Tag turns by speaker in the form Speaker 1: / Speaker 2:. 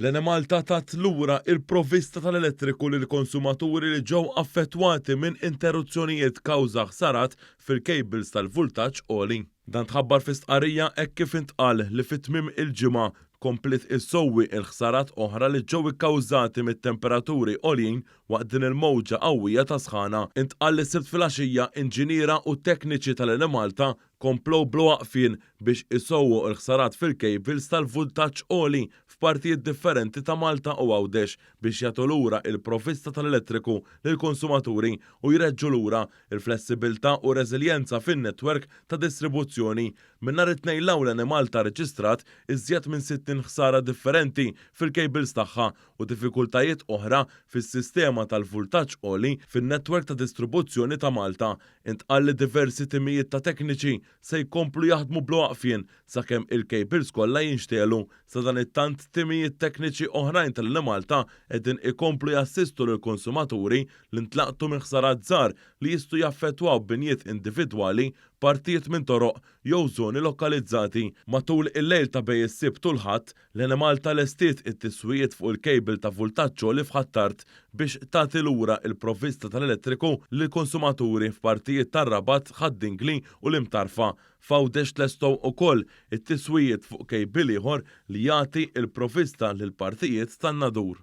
Speaker 1: L-Enemalta tat lura il-provvista tal-elettriku lill-konsumaturi li ġew affettwati minn interruzzjonijiet kawża ħsarat fil-cables tal-vultaġġ għoli. Dan tħabbar fi stqarrija hekk kif intqal li fi tmiem il-ġimgħa kompliet issewwi l-ħsarat oħra li ġew ikkawżati mit-temperaturi għoljin waqt din il-mowġa qawwija ta' sħana. Intqal li s-Sibt filgħaxija inġiniera u tekniċi tal-Enemalta komplew bla waqfien biex isewwu l-ħsarat fil-cables tal-vultaġġ għoli f'partijiet differenti ta' Malta u Għawdex biex jagħtu lura l-provvista tal-elettriku lill-konsumaturi u jreġġu lura l-flessibilità u r-reżiljenza fin-netwerk ta' distribuzzjoni. Minn nhar it-Tnejn 'l hawn l-Enemalta rreġistrat iżjed minn 60 ħsara differenti fil-cables tagħha u diffikultajiet oħra fis-sistema tal-vultaġġ għoli fin-netwerk ta' distribuzzjoni ta' Malta. Intqal li diversi timijiet ta' tekniċi se jkomplu jaħdmu bla waqfien sakemm il-cables kollha jinxtegħlu. Sadanittant timijiet tekniċi oħrajn tal-Enemalta qegħdin ikomplu jassistu lill-konsumaturi li ntlaqtu minn ħsarat żgħar li jistgħu jaffettwaw binjiet individwali, partijiet minn toroq jew żoni lokalizzati. Matul il-lejl ta' bejn is-Sibt u l-Ħadd, l-Enemalta lestiet it-tiswijiet fuq il-cable ta' vultaġġ għoli f'Ħ'Attard biex tagħti lura l-provvista tal-elettriku lill-konsumaturi f'partijiet tar-Rabat, Ħad-Dingli u l-Imtarfa. F'Għawdex tlestow ukoll it-tiswijiet fuq cable ieħor li jagħti l-provvista lil partijiet tan-Nadur.